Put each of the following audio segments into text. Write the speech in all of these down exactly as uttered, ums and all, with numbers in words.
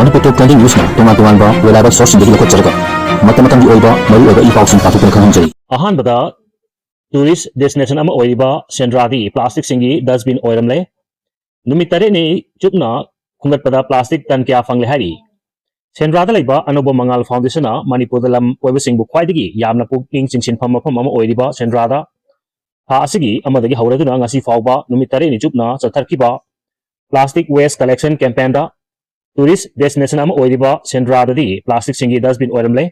ꯃꯅꯤꯄꯨꯔ ꯇꯣꯞ twenty ꯅ꯭ꯌꯨꯁꯅ ꯇꯣꯉꯥꯟ ꯇꯣꯉꯥꯟꯕ reliable sourceꯁꯤꯡꯗꯒꯤ ꯂꯧꯈꯠꯆꯔꯒ ꯃꯇꯝ ꯃꯇꯝꯒꯤ ꯑꯣꯏꯕ ꯃꯔꯨꯑꯣꯏꯕ ꯏ ꯄꯥꯎꯁꯤꯡ ꯄꯥꯊꯣꯛꯇꯨꯅ ꯈꯪꯍꯟꯖꯔꯤ꯫ ꯑꯍꯥꯟꯕꯗ tourist destination ꯑꯃ ꯑꯣꯏꯔꯤꯕ ꯁꯦꯟꯗ꯭ꯔꯥꯗꯤ plasticꯁꯤꯡꯒꯤ dustbin ꯑꯣꯏꯔꯝꯂꯦ꯫ ꯅꯨꯃꯤꯠ ꯇꯔꯦꯠꯅꯤ ꯆꯨꯞꯅ ꯈꯨꯟꯒꯠꯄꯗ plastic ton ꯀꯌꯥ ꯐꯪꯂꯦ ꯍꯥꯏꯔꯤ꯫ ꯁꯦꯟꯗ꯭ꯔꯥꯗ ꯂꯩꯕ ꯑꯅꯧꯕ ꯃꯉꯥꯜ Foundationꯅ ꯃꯅꯤꯄꯨꯔꯗ ꯂꯝ ꯀꯣꯏꯕꯁꯤꯡꯕꯨ ꯈ꯭ꯋꯥꯏꯗꯒꯤ ꯌꯥꯝꯅ ꯄꯨꯛꯅꯤꯡ ꯆꯤꯡꯁꯤꯟꯐꯝ ꯃꯐꯝ ꯑꯃ ꯑꯣꯏꯔꯤꯕ ꯁꯦꯟꯗ꯭ꯔꯥꯗ ꯊꯥ ꯑꯁꯤꯒꯤ ꯑꯃꯗꯒꯤ ꯍꯧꯔꯗꯨꯅ ꯉꯁꯤ ꯐꯥꯎꯕ ꯅꯨꯃꯤꯠ ꯇꯔꯦꯠꯅꯤ ꯆꯨꯞꯅ ꯆꯠꯊꯔꯛꯈꯤꯕ plastic waste collection campaignꯗ tourist destination ꯑꯃ ꯑꯣꯏꯔꯤꯕ ꯁꯦꯟꯗ꯭ꯔꯥꯗꯗꯤ plasticꯁꯤꯡꯒꯤ dustbin ꯑꯣꯏꯔꯝꯂꯦ꯫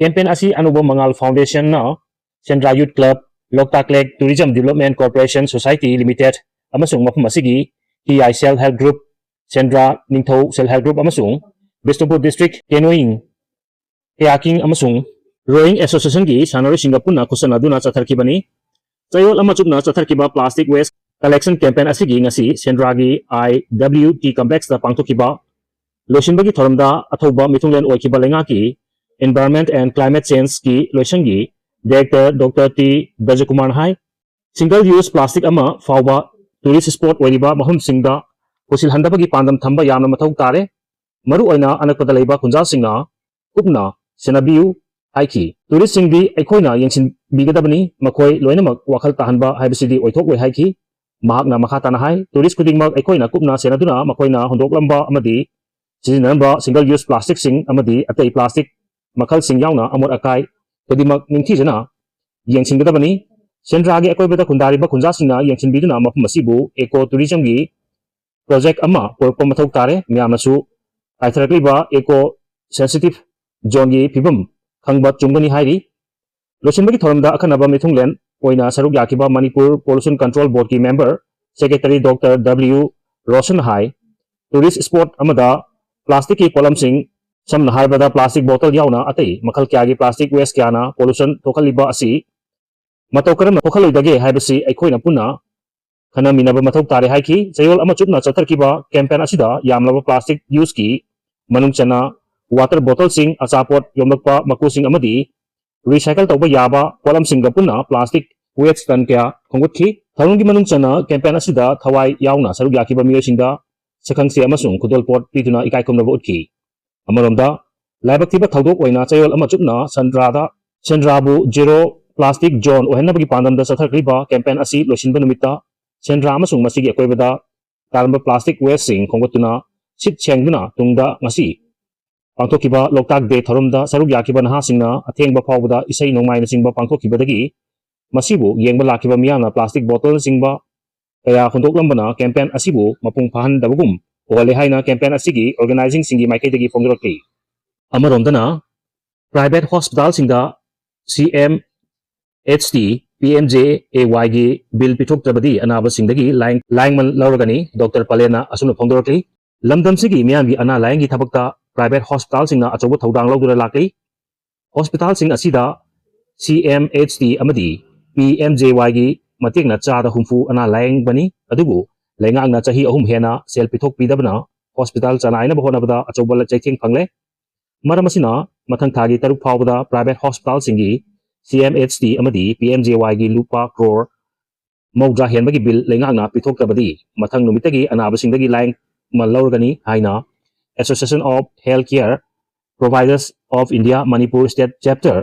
Campaign ꯑꯁꯤ ꯑꯅꯧꯕ ꯃꯉꯥꯜ Foundationꯅ ꯁꯦꯟꯗ꯭ꯔꯥ Youth Club, Loktak Lake Tourism Development Corporation Society Limited ꯑꯃꯁꯨꯡ ꯃꯐꯝ ꯑꯁꯤꯒꯤ ꯍꯤꯌꯥꯏ Self Help Group, ꯁꯦꯟꯗ꯭ꯔꯥ ꯅꯤꯡꯊꯧ Self Help Group ꯑꯃꯁꯨꯡ ꯕꯤꯁꯅꯨꯄꯨꯔ District Canoeing, Kayaking ꯑꯃꯁꯨꯡ Rowing Associationꯒꯤ ꯁꯥꯟꯅꯔꯣꯏꯁꯤꯡꯒ ꯄꯨꯟꯅ ꯈꯨꯠꯁꯝꯅꯗꯨꯅ ꯆꯠꯊꯔꯛꯈꯤꯕꯅꯤ꯫ ꯆꯌꯣꯜ ꯑꯃ ꯆꯨꯞꯅ ꯆꯠꯊꯔꯛꯈꯤꯕ plastic waste collection campaign ꯑꯁꯤꯒꯤ ꯉꯁꯤ ꯁꯦꯟꯗ꯭ꯔꯥꯒꯤ I W T Complexꯇ ꯄꯥꯡꯊꯣꯛꯈꯤꯕ ꯂꯣꯏꯁꯤꯟꯕꯒꯤ ꯊꯧꯔꯝꯗ ꯑꯊꯧꯕ ꯃꯤꯊꯨꯡꯂꯦꯟ ꯑꯣꯏꯈꯤꯕ ꯂꯩꯉꯥꯛꯀꯤ Environment and Climate Changeꯀꯤ ꯂꯣꯏꯁꯪꯒꯤ Director Doctor T ꯕ꯭ꯔꯖꯀꯨꯃꯥꯔꯅ ꯍꯥꯏ, single use plastic ꯑꯃ ꯐꯥꯎꯕ tourist spot ꯑꯣꯏꯔꯤꯕ ꯃꯐꯝꯁꯤꯡꯗ ꯄꯨꯁꯤꯜꯍꯟꯗꯕꯒꯤ ꯄꯥꯟꯗꯝ ꯊꯝꯕ ꯌꯥꯝꯅ ꯃꯊꯧ ꯇꯥꯔꯦ꯫ ꯃꯔꯨꯑꯣꯏꯅ ꯑꯅꯛꯄꯗ ꯂꯩꯕ ꯈꯨꯟꯖꯥꯁꯤꯡꯅ ꯀꯨꯞꯅ ꯁꯦꯟꯅꯕꯤꯌꯨ ꯍꯥꯏꯈꯤ꯫ Touristꯁꯤꯡꯗꯤ ꯑꯩꯈꯣꯏꯅ ꯌꯦꯡꯁꯤꯟꯕꯤꯒꯗꯕꯅꯤ, ꯃꯈꯣꯏ ꯂꯣꯏꯅꯃꯛ ꯋꯥꯈꯜ ꯇꯥꯍꯟꯕ ꯍꯥꯏꯕꯁꯤꯗꯤ ꯑꯣꯏꯊꯣꯛꯂꯣꯏ ꯍꯥꯏꯈꯤ꯫ ꯃꯍꯥꯛꯅ ꯃꯈꯥ ꯇꯥꯅ ꯍꯥꯏ, tourist ꯈꯨꯗꯤꯡꯃꯛ ꯑꯩꯈꯣꯏꯅ ꯀꯨꯞꯅ ꯁꯦꯟꯅꯗꯨꯅ ꯃꯈꯣꯏꯅ ꯍꯨꯟꯗꯣꯛꯂꯝꯕ ꯑꯃꯗꯤ ꯁꯤꯖꯤꯟꯅꯔꯝꯕ single use plasticꯁꯤꯡ ꯑꯃꯗꯤ ꯑꯇꯩ plastic ꯃꯈꯜꯁꯤꯡ ꯌꯥꯎꯅ ꯑꯃꯣꯠ ꯑꯀꯥꯏ ꯈꯨꯗꯤꯡꯃꯛ ꯅꯤꯡꯊꯤꯖꯅ ꯌꯦꯡꯁꯤꯟꯒꯗꯕꯅꯤ꯫ ꯁꯦꯟꯗ꯭ꯔꯥꯒꯤ ꯑꯀꯣꯏꯕꯗ ꯈꯨꯟꯗꯥꯔꯤꯕ ꯈꯨꯟꯖꯥꯁꯤꯡꯅ ꯌꯦꯡꯁꯤꯟꯕꯤꯗꯨꯅ ꯃꯐꯝ ꯑꯁꯤꯕꯨ eco tourismꯒꯤ project ꯑꯃ ꯄꯨꯔꯛꯄ ꯃꯊꯧ ꯇꯥꯔꯦ꯫ ꯃꯤꯌꯥꯝꯅꯁꯨ ꯀꯥꯏꯊꯔꯛꯂꯤꯕ eco sensitive zoneꯒꯤ ꯐꯤꯕꯝ ꯈꯪꯕ ꯆꯨꯝꯒꯅꯤ ꯍꯥꯏꯔꯤ꯫ ꯂꯣꯏꯁꯤꯟꯕꯒꯤ ꯊꯧꯔꯝꯗ ꯑꯈꯟꯅꯕ ꯃꯤꯊꯨꯡꯂꯦꯟ ꯑꯣꯏꯅ ꯁꯔꯨꯛ ꯌꯥꯈꯤꯕ Manipur Pollution Control Boardꯀꯤ member secretary Doctor W Roshan ꯍꯥꯏ, tourist spot ꯑꯃꯗ plasticꯀꯤ ꯄꯣꯠꯂꯝꯁꯤꯡ, ꯁꯝꯅ ꯍꯥꯏꯔꯕꯗ plastic bottle ꯌꯥꯎꯅ ꯑꯇꯩ ꯃꯈꯜ ꯀꯌꯥꯒꯤ plastic waste ꯀꯌꯥꯅ pollution ꯊꯣꯛꯍꯜꯂꯤꯕ ꯑꯁꯤ ꯃꯇꯧ ꯀꯔꯝꯅ ꯊꯣꯛꯍꯜꯂꯣꯏꯗꯒꯦ ꯍꯥꯏꯕꯁꯤ ꯑꯩꯈꯣꯏꯅ ꯄꯨꯟꯅ ꯈꯟꯅꯃꯤꯟꯅꯕ ꯃꯊꯧ ꯇꯥꯔꯦ ꯍꯥꯏꯈꯤ꯫ ꯆꯌꯣꯜ ꯑꯃ ꯆꯨꯞꯅ ꯆꯠꯊꯔꯛꯈꯤꯕ campaign ꯑꯁꯤꯗ ꯌꯥꯝꯂꯕ plastic useꯀꯤ ꯃꯅꯨꯡ ꯆꯟꯅ water bottleꯁꯤꯡ, ꯑꯆꯥꯄꯣꯠ ꯌꯣꯝꯂꯛꯄ ꯃꯀꯨꯁꯤꯡ ꯑꯃꯗꯤ recycle ꯇꯧꯕ ꯌꯥꯕ ꯄꯣꯠꯂꯝꯁꯤꯡꯒ ꯄꯨꯟꯅ plastic waste ton ꯀꯌꯥ ꯈꯣꯝꯒꯠꯈꯤ꯫ ꯊꯧꯔꯝꯒꯤ ꯃꯅꯨꯡ ꯆꯟꯅ campaign ꯑꯁꯤꯗ ꯊꯋꯥꯏ ꯌꯥꯎꯅ ꯁꯔꯨꯛ ꯌꯥꯈꯤꯕ ꯃꯤꯑꯣꯏꯁꯤꯡꯗ ꯁꯛꯈꯪꯆꯦ ꯑꯃꯁꯨꯡ ꯈꯨꯗꯣꯜꯄꯣꯠ ꯄꯤꯗꯨꯅ ꯏꯀꯥꯏ ꯈꯨꯝꯅꯕ ꯎꯠꯈꯤ꯫ ꯑꯃꯔꯣꯝꯗ, ꯂꯥꯏꯕꯛ ꯊꯤꯕ ꯊꯧꯗꯣꯛ ꯑꯣꯏꯅ ꯆꯌꯣꯜ ꯑꯃ ꯆꯨꯞꯅ ꯁꯦꯟꯗ꯭ꯔꯥꯗ, ꯁꯦꯟꯗ꯭ꯔꯥꯕꯨ zero plastic zone ꯑꯣꯏꯍꯟꯅꯕꯒꯤ ꯄꯥꯟꯗꯝꯗ ꯆꯠꯊꯈ꯭ꯔꯤꯕ campaign ꯑꯁꯤ ꯂꯣꯏꯁꯤꯟꯕ ꯅꯨꯃꯤꯠꯇ ꯁꯦꯟꯗ꯭ꯔꯥ ꯑꯃꯁꯨꯡ ꯃꯁꯤꯒꯤ ꯑꯀꯣꯏꯕꯗ ꯇꯥꯔꯝꯕ plastic wasteꯁꯤꯡ ꯈꯣꯝꯒꯠꯇꯨꯅ ꯁꯤꯠ ꯁꯦꯡꯗꯨꯅ ꯇꯨꯡꯗ ꯉꯁꯤ ꯄꯥꯡꯊꯣꯛꯈꯤꯕ ꯂꯣꯛꯇꯥꯛ ꯗꯦ ꯊꯧꯔꯝꯗ ꯁꯔꯨꯛ ꯌꯥꯈꯤꯕ ꯅꯍꯥꯁꯤꯡꯅ ꯑꯊꯦꯡꯕ ꯐꯥꯎꯕꯗ ꯏꯁꯩ ꯅꯣꯡꯃꯥꯏꯅꯆꯤꯡꯕ ꯄꯥꯡꯊꯣꯛꯈꯤꯕꯗꯒꯤ ꯃꯁꯤꯕꯨ ꯌꯦꯡꯕ ꯂꯥꯛꯈꯤꯕ ꯃꯤꯌꯥꯝꯅ plastic bottleꯅꯆꯤꯡꯕ ꯀꯌꯥ ꯍꯨꯟꯗꯣꯛꯂꯝꯕꯅ campaign ꯑꯁꯤꯕꯨ ꯃꯄꯨꯡ ꯐꯥꯍꯟꯗꯕꯒꯨꯝ ꯑꯣꯏꯍꯜꯂꯦ ꯍꯥꯏꯅ campaign ꯑꯁꯤꯒꯤ organizingꯁꯤꯡꯒꯤ ꯃꯥꯏꯀꯩꯗꯒꯤ ꯐꯣꯡꯗꯣꯔꯛꯂꯤ꯫ ꯑꯃꯔꯣꯝꯗꯅ, private hospitalꯁꯤꯡꯗ C M H T, P M J A Yꯒꯤ bill ꯄꯤꯊꯣꯛꯇ꯭ꯔꯕꯗꯤ ꯑꯅꯥꯕꯁꯤꯡꯗꯒꯤ ꯂꯥꯏꯌꯦꯡ-, ꯂꯥꯏꯌꯦꯡꯃꯟ ꯂꯧꯔꯒꯅꯤ꯫ ꯗꯣꯛꯇꯔ ꯄꯂꯦꯟꯅ ꯑꯁꯨꯝꯅ ꯐꯣꯡꯗꯣꯔꯛꯂꯤ꯫ ꯂꯝꯗꯝꯁꯤꯒꯤ ꯃꯤꯌꯥꯝꯒꯤ ꯑꯅꯥ ꯂꯥꯏꯌꯦꯡꯒꯤ ꯊꯕꯛꯇ private hospitalꯁꯤꯡꯅ ꯑꯆꯧꯕ ꯊꯧꯗꯥꯡ ꯂꯧꯗꯨꯅ ꯂꯥꯛꯂꯤ꯫ Hospitalꯁꯤꯡ ꯑꯁꯤꯗ C M H T ꯑꯃꯗꯤ P M J Yꯒꯤ ꯃꯇꯦꯡꯅ ꯆꯥꯗ ꯍꯨꯝꯐꯨ ꯑꯅꯥ ꯂꯥꯏꯌꯦꯡꯕꯅꯤ, ꯑꯗꯨꯕꯨ ꯂꯩꯉꯥꯛꯅ ꯆꯍꯤ ꯑꯍꯨꯝ ꯍꯦꯟꯅ ꯁꯦꯜ ꯄꯤꯊꯣꯛꯄꯤꯗꯕꯅ hospital ꯆꯂꯥꯏꯅꯕ ꯍꯣꯠꯅꯕꯗ ꯑꯆꯧꯕ ꯆꯩꯊꯦꯡ ꯐꯪꯂꯦ꯫ ꯃꯔꯝ ꯑꯁꯤꯅ, ꯃꯊꯪ ꯊꯥꯒꯤ ꯇꯔꯨꯛ ꯐꯥꯎꯕꯗ private hospitalꯁꯤꯡꯒꯤ C M H T ꯑꯃꯗꯤ P M J Yꯒꯤ ꯂꯨꯄꯥ crore ꯃꯧꯗ꯭ꯔꯥ ꯍꯦꯟꯕꯒꯤ bill ꯂꯩꯉꯥꯛꯅ ꯄꯤꯊꯣꯛꯇ꯭ꯔꯕꯗꯤ, ꯃꯊꯪ ꯅꯨꯃꯤꯠꯇꯒꯤ ꯑꯅꯥꯕꯁꯤꯡꯗꯒꯤ ꯂꯥꯏꯌꯦꯡꯃꯟ ꯂꯧꯔꯒꯅꯤ ꯍꯥꯏꯅ Association of Healthcare Providers of India Manipur State Chapter,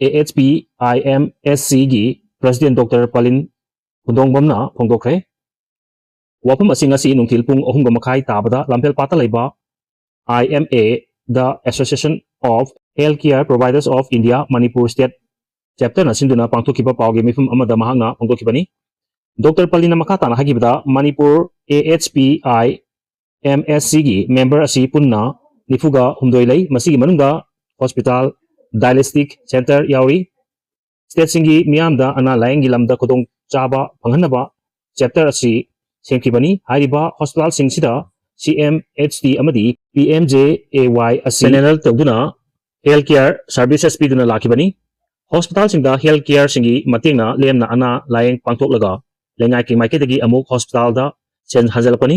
A H P I M S Cꯒꯤ President ꯗꯣꯛꯇꯔ ꯄꯂꯤꯟ ꯍꯨꯟꯗꯣꯡꯕꯝꯅ ꯐꯣꯡꯗꯣꯛꯈ꯭ꯔꯦ꯫ ꯋꯥꯐꯝ ꯑꯁꯤ ꯉꯁꯤ ꯅꯨꯡꯊꯤꯜ ꯄꯨꯡ ꯑꯍꯨꯝꯒ ꯃꯈꯥꯏ ꯇꯥꯕꯗ ꯂꯝꯐꯦꯜ ꯄꯥꯠꯇ ꯂꯩꯕ I M A, the Association of Healthcare Providers of India Manipur State Chapterꯅ ꯁꯤꯟꯗꯨꯅ ꯄꯥꯡꯊꯣꯛꯈꯤꯕ ꯄꯥꯎꯒꯤ ꯃꯤꯐꯝ ꯑꯃꯗ ꯃꯍꯥꯛꯅ ꯐꯣꯡꯗꯣꯛꯈꯤꯕꯅꯤ꯫ ꯗꯣꯛꯇꯔ ꯄꯂꯤꯅ ꯃꯈꯥ ꯇꯥꯅ ꯍꯥꯏꯈꯤꯕꯗ, Manipur A H P I M S Cꯒꯤ member ꯑꯁꯤ ꯄꯨꯟꯅ ꯅꯤꯐꯨꯒ ꯍꯨꯝꯗꯣꯏ ꯂꯩ꯫ ꯃꯁꯤꯒꯤ ꯃꯅꯨꯡꯗ hospital, dialysis center ꯌꯥꯎꯔꯤ꯫ Stateꯁꯤꯡꯒꯤ ꯃꯤꯌꯥꯝꯗ ꯑꯅꯥ ꯂꯥꯏꯌꯦꯡꯒꯤ ꯂꯝꯗ ꯈꯨꯗꯣꯡ ꯆꯥꯕ ꯐꯪꯍꯟꯅꯕ chapter ꯑꯁꯤ ꯁꯦꯝꯈꯤꯕꯅꯤ꯫ ꯍꯥꯏꯔꯤꯕ hospitalꯁꯤꯡꯁꯤꯗ C M H T ꯑꯃꯗꯤ P M J A Y ꯑꯁꯤ channel ꯇꯧꯗꯨꯅ health care services ꯄꯤꯗꯨꯅ ꯂꯥꯛꯈꯤꯕꯅꯤ꯫ Hospitalꯁꯤꯡꯗ health careꯁꯤꯡꯒꯤ ꯃꯇꯦꯡꯅ ꯂꯦꯝꯅ ꯑꯅꯥ ꯂꯥꯏꯌꯦꯡ ꯄꯥꯡꯊꯣꯛꯂꯒ ꯂꯩꯉꯥꯛꯀꯤ ꯃꯥꯏꯀꯩꯗꯒꯤ ꯑꯃꯨꯛ hospitalꯗ ꯁꯦꯜ ꯍꯟꯖꯤꯜꯂꯛꯄꯅꯤ꯫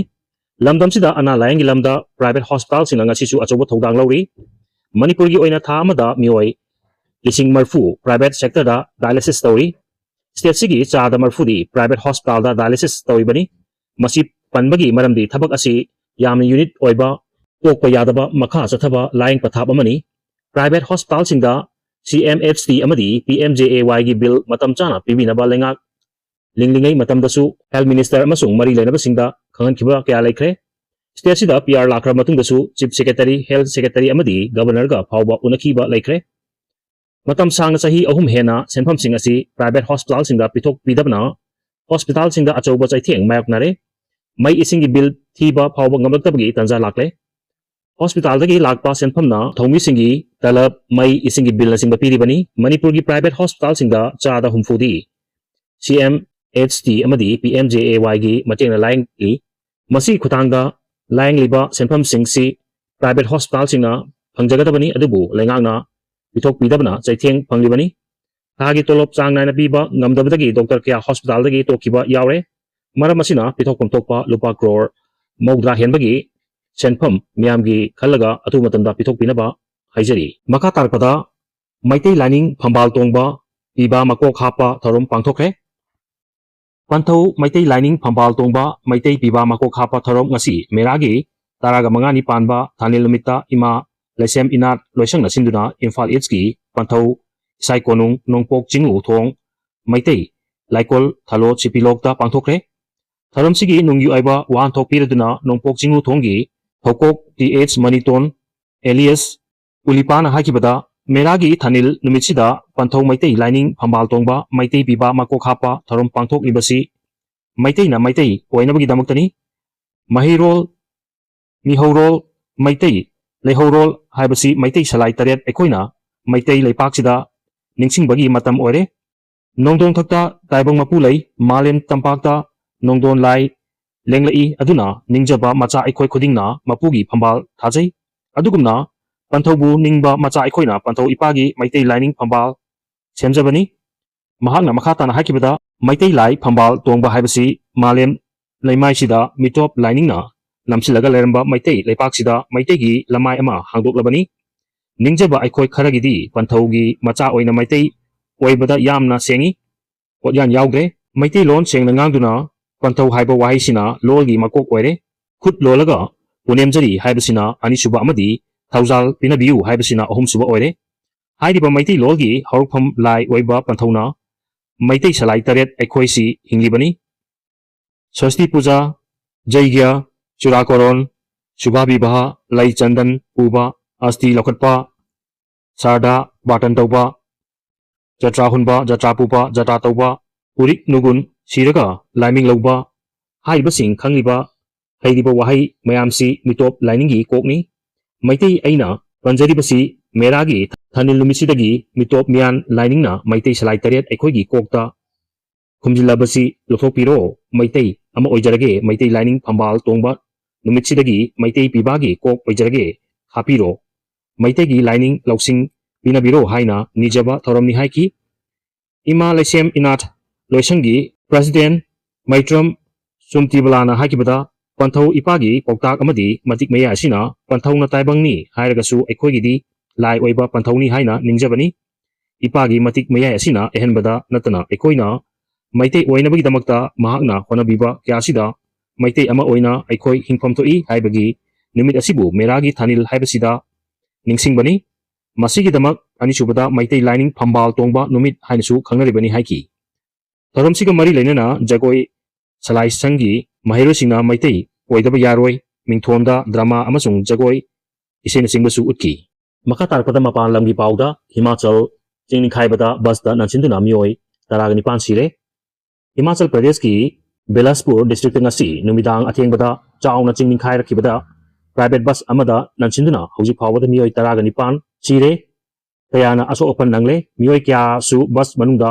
ꯂꯝꯗꯝꯁꯤꯗ ꯑꯅꯥ ꯂꯥꯏꯌꯦꯡꯒꯤ ꯂꯝꯗ private hospitalꯁꯤꯡꯅ ꯉꯁꯤꯁꯨ ꯑꯆꯧꯕ ꯊꯧꯗꯥꯡ ꯂꯧꯔꯤ꯫ ꯃꯅꯤꯄꯨꯔꯒꯤ ꯑꯣꯏꯅ ꯊꯥ ꯑꯃꯗ ꯃꯤꯑꯣꯏ ꯂꯤꯁꯤꯡ ꯃꯔꯤꯐꯨ private sectorꯗ dialysis ꯇꯧꯔꯤ꯫ Stateꯁꯤꯒꯤ ꯆꯥꯗ ꯃꯔꯤꯐꯨꯗꯤ private hospitalꯗ dialysis ꯇꯧꯔꯤꯕꯅꯤ꯫ ꯃꯁꯤ ꯄꯟꯕꯒꯤ ꯃꯔꯝꯗꯤ ꯊꯕꯛ ꯑꯁꯤ ꯌꯥꯝꯅ unit ꯑꯣꯏꯕ, ꯇꯣꯛꯄ ꯌꯥꯗꯕ, ꯃꯈꯥ ꯆꯠꯊꯕ ꯂꯥꯌꯦꯡ ꯄꯊꯥꯞ ꯑꯃꯅꯤ꯫ Private hospitalꯁꯤꯡꯗ C M H T ꯑꯃꯗꯤ P M J A Yꯒꯤ bill ꯃꯇꯝ ꯆꯥꯅ ꯄꯤꯕꯤꯅꯕ ꯂꯩꯉꯥꯛ ꯂꯤꯡꯂꯤꯉꯩ ꯃꯇꯝꯗꯁꯨ Health Minister ꯑꯃꯁꯨꯡ ꯃꯔꯤ ꯂꯩꯅꯕꯁꯤꯡꯗ ꯈꯪꯍꯟꯈꯤꯕ ꯀꯌꯥ ꯂꯩꯈ꯭ꯔꯦ꯫ Stateꯁꯤꯗ P R ꯂꯥꯛꯈ꯭ꯔ ꯃꯇꯨꯡꯗꯁꯨ Chief Secretary, Health Secretary ꯑꯃꯗꯤ Governorꯒ ꯐꯥꯎꯕ ꯎꯅꯈꯤꯕ ꯂꯩꯈ꯭ꯔꯦ꯫ ꯃꯇꯝ ꯁꯥꯡꯅ, ꯆꯍꯤ ꯑꯍꯨꯝ ꯍꯦꯟꯅ, ꯁꯦꯟꯐꯝꯁꯤꯡ ꯑꯁꯤ private hospitalꯁꯤꯡꯗ ꯄꯤꯊꯣꯛꯄꯤꯗꯕꯅ hospitalꯁꯤꯡꯗ ꯑꯆꯧꯕ ꯆꯩꯊꯦꯡ ꯃꯥꯌꯣꯛꯅꯔꯦ꯫ ꯃꯩ ꯏꯁꯤꯡꯒꯤ bill ꯊꯤꯕ ꯐꯥꯎꯕ ꯉꯝꯂꯛꯇꯕꯒꯤ ꯇꯥꯟꯖꯥ ꯂꯥꯛꯂꯦ꯫ Hospitalꯗꯒꯤ ꯂꯥꯛꯄ ꯁꯦꯟꯐꯝꯅ ꯊꯧꯃꯤꯁꯤꯡꯒꯤ ꯇꯂꯕ, ꯃꯩ ꯏꯁꯤꯡꯒꯤ billꯅꯆꯤꯡꯕ ꯄꯤꯔꯤꯕꯅꯤ꯫ ꯃꯅꯤꯄꯨꯔꯒꯤ private hospitalꯁꯤꯡꯗ ꯆꯥꯗ ꯍꯨꯝꯐꯨꯗꯤ C M H T ꯑꯃꯗꯤ P M J A Yꯒꯤ ꯃꯇꯦꯡꯅ ꯂꯥꯌꯦꯡꯂꯤ꯫ ꯃꯁꯤꯒꯤ ꯈꯨꯠꯊꯥꯡꯗ ꯂꯥꯌꯦꯡꯂꯤꯕ ꯁꯦꯟꯐꯝꯁꯤꯡꯁꯤ private hospitalꯁꯤꯡꯅ ꯐꯪꯖꯒꯗꯕꯅꯤ, ꯑꯗꯨꯕꯨ ꯂꯩꯉꯥꯛꯅ ꯄꯤꯊꯣꯛꯄꯤꯗꯕꯅ ꯆꯩꯊꯦꯡ ꯐꯪꯂꯤꯕꯅꯤ꯫ ꯊꯥꯒꯤ ꯇꯣꯂꯣꯞ ꯆꯥꯡ ꯅꯥꯏꯅ ꯄꯤꯕ ꯉꯝꯗꯕꯗꯒꯤ doctor ꯀꯌꯥ hospitalꯗꯒꯤ ꯇꯣꯛꯈꯤꯕ ꯌꯥꯎꯔꯦ꯫ ꯃꯔꯝ ꯑꯁꯤꯅ ꯄꯤꯊꯣꯛꯐꯝ ꯊꯣꯛꯄ ꯂꯨꯄꯥ ꯀ꯭ꯔꯣꯔ ꯃꯧꯗ꯭ꯔꯥ ꯍꯦꯟꯕꯒꯤ ꯁꯦꯟꯐꯝ ꯃꯤꯌꯥꯝꯒꯤ ꯈꯜꯂꯒ ꯑꯊꯨꯕ ꯃꯇꯝꯗ ꯄꯤꯊꯣꯛꯄꯤꯅꯕ ꯍꯥꯏꯖꯔꯤ꯫ ꯃꯈꯥ ꯇꯥꯔꯛꯄꯗ ꯃꯩꯇꯩ ꯂꯥꯏꯅꯤꯡ ꯐꯝꯕꯥꯜ ꯇꯣꯡꯕ ꯄꯤꯕ ꯃꯀꯣꯛ ꯍꯥꯞꯄ ꯊꯧꯔꯝ ꯄꯥꯡꯊꯣꯛꯈ꯭ꯔꯦ꯫ ꯄꯟꯊꯧ ꯃꯩꯇꯩ ꯂꯥꯏꯅꯤꯡ ꯐꯝꯕꯥꯜ ꯇꯣꯡꯕ ꯃꯩꯇꯩ ꯄꯤꯕ ꯃꯀꯣꯛ ꯍꯥꯞꯄ ꯊꯧꯔꯝ ꯉꯁꯤ ꯃꯦꯔꯥꯒꯤ ꯇꯔꯥꯒ ꯃꯉꯥꯅꯤ ꯄꯥꯟꯕ ꯊꯥꯅꯤꯜ ꯅꯨꯃꯤꯠꯇ ꯏꯃꯥ ꯂꯩꯁꯦꯝ ꯏꯅꯥꯠ ꯂꯣꯏꯁꯪꯅ ꯁꯤꯟꯗꯨꯅ ꯏꯝꯐꯥꯜ ꯏꯁꯀꯤ ꯄꯟꯊꯧ ꯏꯁꯥꯏ ꯀꯣꯅꯨꯡ ꯅꯣꯡꯄꯣꯛ ꯆꯤꯡꯉꯨ ꯊꯣꯡ ꯃꯩꯇꯩ ꯂꯥꯏꯀꯣꯜ ꯊꯥꯂꯣ ꯁꯤꯄꯤꯂꯣꯛꯇ ꯄꯥꯡꯊꯣꯛꯈ꯭ꯔꯦ꯫ ꯊꯧꯔꯝꯁꯤꯒꯤ ꯅꯨꯡꯒꯤ ꯑꯣꯏꯕ ꯋꯥꯍꯟꯊꯣꯛ ꯄꯤꯔꯗꯨꯅ ꯅꯣꯡꯄꯣꯛ ꯆꯤꯡꯉꯨ ꯊꯣꯡꯒꯤ ꯊꯧꯀꯣꯛ T H ꯃꯅꯤꯇꯣꯟ alias ꯎꯂꯤꯄꯥꯅ ꯍꯥꯏꯈꯤꯕꯗ, ꯃꯦꯔꯥꯒꯤ ꯊꯥꯅꯤꯜ ꯅꯨꯃꯤꯠꯁꯤꯗ ꯄꯟꯊꯧ ꯃꯩꯇꯩ ꯂꯥꯏꯅꯤꯡ ꯐꯝꯕꯥꯜ ꯇꯣꯡꯕ ꯃꯩꯇꯩ ꯄꯤꯕ ꯃꯀꯣꯛ ꯍꯥꯞꯄ ꯊꯧꯔꯝ ꯄꯥꯡꯊꯣꯛꯂꯤꯕꯁꯤ ꯃꯩꯇꯩꯅ ꯃꯩꯇꯩ ꯑꯣꯏꯅꯕꯒꯤꯗꯃꯛꯇꯅꯤ꯫ ꯃꯍꯩꯔꯣꯜ, ꯃꯤꯍꯧꯔꯣꯜ, ꯃꯩꯇꯩ ꯂꯩꯍꯧꯔꯣꯜ ꯍꯥꯏꯕꯁꯤ ꯃꯩꯇꯩ ꯁꯂꯥꯏ ꯇꯔꯦꯠ ꯑꯩꯈꯣꯏꯅ ꯃꯩꯇꯩ ꯂꯩꯄꯥꯛꯁꯤꯗ ꯅꯤꯡꯁꯤꯡꯕꯒꯤ ꯃꯇꯝ ꯑꯣꯏꯔꯦ꯫ ꯅꯣꯡꯗꯣꯡꯊꯛꯇ ꯇꯥꯏꯕꯪ ꯃꯄꯨ ꯂꯩ, ꯃꯥꯂꯦꯝ ꯇꯝꯄꯥꯛꯇ ꯅꯣꯡꯗꯣꯟ ꯂꯥꯏ ꯂꯦꯡꯂꯛꯏ꯫ ꯑꯗꯨꯅ ꯅꯤꯡꯖꯕ ꯃꯆꯥ ꯑꯩꯈꯣꯏ ꯈꯨꯗꯤꯡꯅ ꯃꯄꯨꯒꯤ ꯐꯝꯕꯥꯜ ꯊꯥꯖꯩ꯫ ꯑꯗꯨꯒꯨꯝꯅ ꯄꯟꯊꯧꯕꯨ ꯅꯤꯡꯕ ꯃꯆꯥ ꯑꯩꯈꯣꯏꯅ ꯄꯟꯊꯧ ꯏꯄꯥꯒꯤ ꯃꯩꯇꯩ ꯂꯥꯏꯅꯤꯡ ꯐꯝꯕꯥꯜ ꯁꯦꯝꯖꯕꯅꯤ꯫ ꯃꯍꯥꯛꯅ ꯃꯈꯥ ꯇꯥꯅ ꯍꯥꯏꯈꯤꯕꯗ, ꯃꯩꯇꯩ ꯂꯥꯏ ꯐꯝꯕꯥꯜ ꯇꯣꯡꯕ ꯍꯥꯏꯕꯁꯤ ꯃꯥꯂꯦꯝ ꯂꯩꯃꯥꯏꯁꯤꯗ ꯃꯤꯇꯣꯞ ꯂꯥꯏꯅꯤꯡꯅ ꯅꯝꯁꯤꯜꯂꯒ ꯂꯩꯔꯝꯕ ꯃꯩꯇꯩ ꯂꯩꯄꯥꯛꯁꯤꯗ ꯃꯩꯇꯩꯒꯤ ꯂꯃꯥꯏ ꯑꯃ ꯍꯥꯡꯗꯣꯛꯂꯕꯅꯤ꯫ ꯅꯤꯡꯖꯕ ꯑꯩꯈꯣꯏ ꯈꯔꯒꯤꯗꯤ ꯄꯟꯊꯧꯒꯤ ꯃꯆꯥ ꯑꯣꯏꯅ ꯃꯩꯇꯩ ꯑꯣꯏꯕꯗ ꯌꯥꯝꯅ ꯁꯦꯡꯏ, ꯄꯣꯠꯌꯥꯟ ꯌꯥꯎꯗ꯭ꯔꯦ꯫ ꯃꯩꯇꯩꯂꯣꯟ ꯁꯦꯡꯅ ꯉꯥꯡꯗꯨꯅ ꯄꯟꯊꯧ ꯍꯥꯏꯕ ꯋꯥꯍꯩꯁꯤꯅ ꯂꯣꯜꯒꯤ ꯃꯀꯣꯛ ꯑꯣꯏꯔꯦ꯫ ꯈꯨꯠ ꯂꯣꯜꯂꯒ ꯄꯨꯅꯦꯝꯖꯔꯤ ꯍꯥꯏꯕꯁꯤꯅ ꯑꯅꯤꯁꯨꯕ ꯑꯃꯗꯤ ꯊꯧꯖꯥꯜ ꯄꯤꯅꯕꯤꯌꯨ ꯍꯥꯏꯕꯁꯤꯅ ꯑꯍꯨꯝꯁꯨꯕ ꯑꯣꯏꯔꯦ꯫ ꯍꯥꯏꯔꯤꯕ ꯃꯩꯇꯩ ꯂꯣꯜꯒꯤ ꯍꯧꯔꯛꯐꯝ ꯂꯥꯏ ꯑꯣꯏꯕ ꯄꯟꯊꯧꯅ ꯃꯩꯇꯩ ꯁꯂꯥꯏ ꯇꯔꯦꯠ ꯑꯩꯈꯣꯏꯁꯤ ꯍꯤꯡꯂꯤꯕꯅꯤ꯫ ꯁ꯭ꯋꯁꯇꯤ ꯄꯨꯖꯥ, ꯖꯩꯒ꯭ꯌ, ꯆꯨꯔꯥꯀꯣꯔꯣꯟ, ꯁꯨꯚꯥ ꯕꯤꯕꯥꯍ, ꯂꯩ ꯆꯟꯗꯟ ꯄꯨꯕ, ꯑꯁꯇꯤ ꯂꯧꯈꯠꯄ, ꯁꯥꯔꯗꯥ ꯕꯥꯔꯇꯟ ꯇꯧꯕ, ꯖꯇ꯭ꯔꯥ ꯍꯨꯟꯕ, ꯖꯇ꯭ꯔꯥ ꯄꯨꯕ, ꯖꯇ꯭ꯔꯥ ꯇꯧꯕ, ꯎꯔꯤꯛ ꯅꯨꯒꯨꯟ ꯁꯤꯔꯒ ꯂꯥꯏꯃꯤꯡ ꯂꯧꯕ, ꯍꯥꯏꯔꯤꯕꯁꯤꯡ ꯈꯪꯂꯤꯕ ꯍꯩꯔꯤꯕ ꯋꯥꯍꯩ ꯃꯌꯥꯝꯁꯤ ꯃꯤꯇꯣꯞ ꯂꯥꯏꯅꯤꯡꯒꯤ ꯀꯣꯛꯅꯤ꯫ ꯃꯩꯇꯩ ꯑꯩꯅ ꯄꯟꯖꯔꯤꯕꯁꯤ ꯃꯦꯔꯥꯒꯤ ꯊꯥꯅꯤꯜ ꯅꯨꯃꯤꯠꯁꯤꯗꯒꯤ ꯃꯤꯇꯣꯞ ꯃꯤꯌꯥꯟ ꯂꯥꯏꯅꯤꯡꯅ ꯃꯩꯇꯩ ꯁꯂꯥꯏ ꯇꯔꯦꯠ ꯑꯩꯈꯣꯏꯒꯤ ꯀꯣꯛꯇ ꯈꯨꯝꯖꯤꯜꯂꯕꯁꯤ ꯂꯧꯊꯣꯛꯄꯤꯔꯣ꯫ ꯃꯩꯇꯩ ꯑꯃ ꯑꯣꯏꯖꯔꯒꯦ, ꯃꯩꯇꯩ ꯂꯥꯏꯅꯤꯡ ꯐꯝꯕꯥꯜ ꯇꯣꯡꯕ ꯅꯨꯃꯤꯠꯁꯤꯗꯒꯤ ꯃꯩꯇꯩ ꯄꯤꯕꯥꯒꯤ ꯀꯣꯛ ꯑꯣꯏꯖꯔꯒꯦ, ꯍꯥꯞꯄꯤꯔꯣ꯫ ꯃꯩꯇꯩꯒꯤ ꯂꯥꯏꯅꯤꯡ ꯂꯧꯁꯤꯡ ꯄꯤꯅꯕꯤꯔꯣ ꯍꯥꯏꯅ ꯅꯤꯖꯕ ꯊꯧꯔꯝꯅꯤ ꯍꯥꯏꯈꯤ꯫ ꯏꯃꯥ ꯂꯩꯁꯦꯝ ꯏꯅꯥꯠ ꯂꯣꯏꯁꯪꯒꯤ ꯄ꯭ꯔꯁꯤꯗꯦꯟ ꯃꯩꯇ꯭ꯔꯝ ꯁꯨꯝꯇꯤꯕꯂꯥꯅ ꯍꯥꯏꯈꯤꯕꯗ, ꯄꯟꯊꯧ ꯏꯄꯥꯒꯤ ꯄꯥꯎꯇꯥꯛ ꯑꯃꯗꯤ ꯃꯇꯤꯛ ꯃꯌꯥꯏ ꯑꯁꯤꯅ ꯄꯟꯊꯧꯅ ꯇꯥꯏꯕꯪꯅꯤ ꯍꯥꯏꯔꯒꯁꯨ ꯑꯩꯈꯣꯏꯒꯤꯗꯤ ꯂꯥꯏ ꯑꯣꯏꯕ ꯄꯟꯊꯧꯅꯤ ꯍꯥꯏꯅ ꯅꯤꯡꯖꯕꯅꯤ꯫ ꯏꯄꯥꯒꯤ ꯃꯇꯤꯛ ꯃꯌꯥꯏ ꯑꯁꯤꯅ ꯑꯍꯦꯟꯕꯗ ꯅꯠꯇꯅ ꯑꯩꯈꯣꯏꯅ ꯃꯩꯇꯩ ꯑꯣꯏꯅꯕꯒꯤꯗꯃꯛꯇ ꯃꯍꯥꯛꯅ ꯍꯣꯠꯅꯕꯤꯕ ꯀꯌꯥ ꯑꯁꯤꯗ ꯃꯩꯇꯩ ꯑꯃ ꯑꯣꯏꯅ ꯑꯩꯈꯣꯏ ꯍꯤꯡꯐꯝ ꯊꯣꯛꯏ ꯍꯥꯏꯕꯒꯤ ꯅꯨꯃꯤꯠ ꯑꯁꯤꯕꯨ ꯃꯦꯔꯥꯒꯤ ꯊꯥꯅꯤꯜ ꯍꯥꯏꯕꯁꯤꯗ ꯅꯤꯡꯁꯤꯡꯕꯅꯤ꯫ ꯃꯁꯤꯒꯤꯗꯃꯛ ꯑꯅꯤꯁꯨꯕꯗ ꯃꯩꯇꯩ ꯂꯥꯏꯅꯤꯡ ꯐꯝꯕꯥꯜ ꯇꯣꯡꯕ ꯅꯨꯃꯤꯠ ꯍꯥꯏꯅꯁꯨ ꯈꯪꯅꯔꯤꯕꯅꯤ ꯍꯥꯏꯈꯤ꯫ ꯊꯧꯔꯝꯁꯤꯒ ꯃꯔꯤ ꯂꯩꯅꯅ ꯖꯒꯣꯏ ꯁꯂꯥꯏ ꯁꯪꯒꯤ ꯃꯍꯩꯔꯣꯏꯁꯤꯡꯅ ꯃꯩꯇꯩ ꯑꯣꯏꯗꯕ ꯌꯥꯔꯣꯏ, ꯃꯤꯡꯊꯣꯟꯗ ꯗ꯭ꯔꯃꯥ ꯑꯃꯁꯨꯡ ꯖꯒꯣꯏ ꯏꯁꯩꯅꯆꯤꯡꯕꯁꯨ ꯎꯠꯈꯤ꯫ ꯃꯈꯥ ꯇꯥꯔꯛꯄꯗ ꯃꯄꯥꯟ ꯂꯝꯒꯤ ꯄꯥꯎꯗ, ꯍꯤꯃꯥꯆꯜ ꯆꯤꯡ ꯅꯤꯡꯈꯥꯏꯕꯗ ꯕꯁꯇ ꯅꯟꯁꯤꯟꯗꯨꯅ ꯃꯤꯑꯣꯏ ꯇꯔꯥꯒ ꯅꯤꯄꯥꯟ ꯁꯤꯔꯦ꯫ ꯍꯤꯃꯥꯆꯜ ꯄ꯭ꯔꯗꯦꯁꯀꯤ ꯕꯤꯂꯥꯁꯄꯨꯔ ꯗꯤꯁꯇ꯭ꯔꯤꯛꯇ ꯉꯁꯤ ꯅꯨꯃꯤꯗꯥꯡ ꯑꯊꯦꯡꯕꯗ ꯆꯥꯎꯅ ꯆꯤꯡ ꯅꯤꯡꯈꯥꯏꯔꯛꯈꯤꯕꯗ ꯄ꯭ꯔꯥꯏꯚꯦꯠ ꯕꯁ ꯑꯃꯗ ꯅꯟꯁꯤꯟꯗꯨꯅ ꯍꯧꯖꯤꯛ ꯐꯥꯎꯕꯗ ꯃꯤꯑꯣꯏ ꯇꯔꯥꯒ ꯅꯤꯄꯥꯟ ꯁꯤꯔꯦ꯫ ꯀꯌꯥꯅ ꯑꯁꯣꯛ ꯑꯄꯟ ꯅꯪꯂꯦ꯫ ꯃꯤꯑꯣꯏ ꯀꯌꯥꯁꯨ ꯕꯁ ꯃꯅꯨꯡꯗ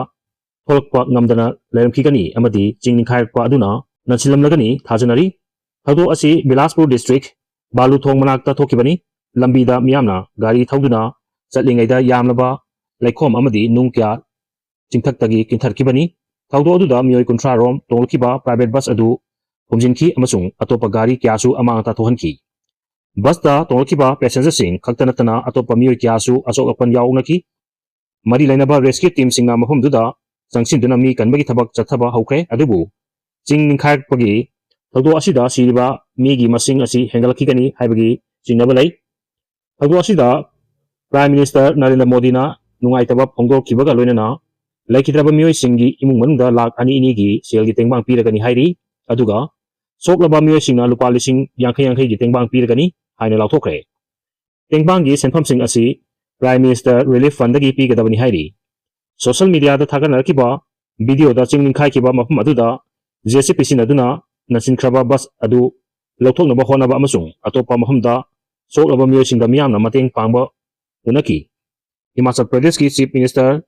ꯊꯣꯛꯂꯛꯄ ꯉꯝꯗꯅ ꯂꯩꯔꯝꯈꯤꯒꯅꯤ ꯑꯃꯗꯤ ꯆꯤꯡ ꯅꯤꯡꯈꯥꯏꯔꯛꯄ ꯑꯗꯨꯅ ꯅꯟꯁꯤꯜꯂꯝꯂꯒꯅꯤ ꯊꯥꯖꯅꯔꯤ꯫ ꯊꯧꯗꯣꯛ ꯑꯁꯤ ꯕꯤꯂꯥꯁꯄꯨꯔ ꯗꯤꯁꯇ꯭ꯔꯤꯛ ꯕꯥꯂꯨ ꯊꯣꯡ ꯃꯅꯥꯛꯇ ꯊꯣꯛꯈꯤꯕꯅꯤ꯫ ꯂꯝꯕꯤꯗ ꯃꯤꯌꯥꯝꯅ ꯒꯥꯔꯤ ꯊꯧꯗꯨꯅ ꯆꯠꯂꯤꯉꯩꯗ ꯌꯥꯝꯂꯕ ꯂꯩꯈꯣꯝ ꯑꯃꯗꯤ ꯅꯨꯡ ꯀꯌꯥ ꯆꯤꯡꯊꯛꯇꯒꯤ ꯀꯤꯟꯊꯔꯛꯈꯤꯕꯅꯤ꯫ ꯊꯧꯗꯣꯛ ꯑꯗꯨꯗ ꯃꯤꯑꯣꯏ ꯀꯨꯟꯊ꯭ꯔꯥ ꯔꯣꯝ ꯇꯣꯡꯂꯛꯈꯤꯕ ꯄ꯭ꯔꯥꯏꯚꯦꯠ ꯕꯁ ꯑꯗꯨ ꯍꯨꯝꯖꯤꯟꯈꯤ ꯑꯃꯁꯨꯡ ꯑꯇꯣꯞꯄ ꯒꯥꯔꯤ ꯀꯌꯥꯁꯨ ꯑꯃꯥꯡ ꯑꯇꯥ ꯊꯣꯛꯍꯟꯈꯤ꯫ ꯕꯁꯇ ꯇꯣꯡꯂꯛꯈꯤꯕ ꯄꯦꯁꯦꯟꯖꯔꯁꯤꯡ ꯈꯛꯇ ꯅꯠꯇꯅ ꯑꯇꯣꯞꯄ ꯃꯤꯑꯣꯏ ꯀꯌꯥꯁꯨ ꯑꯁꯣꯛ ꯑꯄꯟ ꯌꯥꯎꯅꯈꯤ꯫ ꯃꯔꯤ ꯂꯩꯅꯕ ꯔꯦꯁꯀ꯭ꯌꯨ ꯇꯤꯝꯁꯤꯡꯅ ꯃꯐꯝꯗꯨꯗ ꯆꯪꯁꯤꯟꯗꯨꯅ ꯃꯤ ꯀꯟꯕꯒꯤ ꯊꯕꯛ ꯆꯠꯊꯕ ꯍꯧꯈ꯭ꯔꯦ, ꯑꯗꯨꯕꯨ ꯆꯤꯡ ꯅꯤꯡꯈꯥꯏꯔꯛꯄꯒꯤ ꯊꯧꯗꯣꯛ ꯑꯁꯤꯗ ꯁꯤꯔꯤꯕ ꯃꯤꯒꯤ ꯃꯁꯤꯡ ꯑꯁꯤ ꯍꯦꯟꯒꯠꯂꯛꯈꯤꯒꯅꯤ ꯍꯥꯏꯕꯒꯤ ꯆꯤꯡꯅꯕ ꯂꯩ꯫ ꯊꯧꯗꯣꯛ ꯑꯁꯤꯗ Prime Minister ꯅꯔꯦꯟꯗ꯭ꯔ ꯃꯣꯗꯤꯅ ꯅꯨꯡꯉꯥꯏꯇꯕ ꯐꯣꯡꯗꯣꯛꯈꯤꯕꯒ ꯂꯣꯏꯅꯅ ꯂꯩꯈꯤꯗ꯭ꯔꯕ ꯃꯤꯑꯣꯏꯁꯤꯡꯒꯤ ꯏꯃꯨꯡ ꯃꯅꯨꯡꯗ ꯂꯥꯈ ꯑꯅꯤ ꯑꯅꯤꯒꯤ ꯁꯦꯜꯒꯤ ꯇꯦꯡꯕꯥꯡ ꯄꯤꯔꯒꯅꯤ ꯍꯥꯏꯔꯤ꯫ ꯑꯗꯨꯒ ꯁꯣꯛꯂꯕ ꯃꯤꯑꯣꯏꯁꯤꯡꯅ ꯂꯨꯄꯥ ꯂꯤꯁꯤꯡ ꯌꯥꯡꯈꯩ ꯌꯥꯡꯈꯩꯒꯤ ꯇꯦꯡꯕꯥꯡ ꯄꯤꯔꯒꯅꯤ ꯍꯥꯏꯅ ꯂꯥꯎꯊꯣꯛꯈ꯭ꯔꯦ꯫ ꯇꯦꯡꯕꯥꯡꯒꯤ ꯁꯦꯟꯐꯝꯁꯤꯡ ꯑꯁꯤ Prime Minister Relief Fundꯗꯒꯤ ꯄꯤꯒꯗꯕꯅꯤ ꯍꯥꯏꯔꯤ꯫ Social mediaꯗ ꯊꯥꯒꯠꯅꯔꯛꯈꯤꯕ videoꯗ ꯆꯤꯡ ꯅꯤꯡꯈꯥꯏꯈꯤꯕ ꯃꯐꯝ ꯑꯗꯨꯗ JCB ꯁꯤꯖꯤꯟꯅꯗꯨꯅ ꯅꯟꯁꯤꯟꯈ꯭ꯔꯕ ꯕꯁ ꯑꯗꯨ ꯂꯧꯊꯣꯛꯅꯕ ꯍꯣꯠꯅꯕ ꯑꯃꯁꯨꯡ ꯑꯇꯣꯞꯄ ꯃꯐꯝꯗ ꯁꯣꯛꯂꯕ ꯃꯤꯑꯣꯏꯁꯤꯡꯗ ꯃꯤꯌꯥꯝꯅ ꯃꯇꯦꯡ ꯄꯥꯡꯕ ꯎꯅꯈꯤ꯫ ꯍꯤꯃꯥꯆꯜ ꯄ꯭ꯔꯗꯦꯁꯀꯤ Chief Minister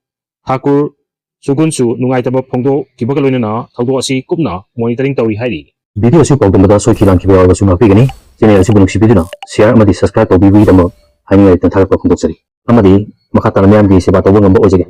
ꯊꯥꯀꯨꯔ ꯁꯨꯒꯨꯟꯁꯨ ꯅꯨꯡꯉꯥꯏꯇꯕ ꯐꯣꯡꯗꯣꯛꯈꯤꯕꯒ ꯂꯣꯏꯅꯅ ꯊꯧꯗꯣꯛ ꯑꯁꯤ ꯀꯨꯞꯅ monitoring ꯇꯧꯔꯤ ꯍꯥꯏꯔꯤ꯫ Video ꯑꯁꯤ ꯄꯥꯎꯗꯝꯕꯗ ꯁꯣꯏꯈꯤ ꯂꯥꯟꯈꯤꯕ ꯌꯥꯎꯔꯕꯁꯨ ꯉꯥꯛꯄꯤꯒꯅꯤ꯫ Channel ꯑꯁꯤꯕꯨ ꯅꯨꯡꯁꯤꯕꯤꯗꯨꯅ share ꯑꯃꯗꯤ subscribe ꯇꯧꯕꯤꯕꯒꯤꯗꯃꯛ ꯍꯥꯏꯅꯤꯡꯉꯥꯏ ꯂꯩꯇꯅ ꯊꯥꯒꯠꯄ ꯐꯣꯡꯗꯣꯛꯆꯔꯤ꯫ ꯑꯃꯗꯤ ꯃꯈꯥ ꯇꯥꯅ ꯃꯤꯌꯥꯝꯒꯤ ꯁꯦꯕꯥ ꯇꯧꯕ ꯉꯝꯕ ꯑꯣꯏꯖꯒꯦ꯫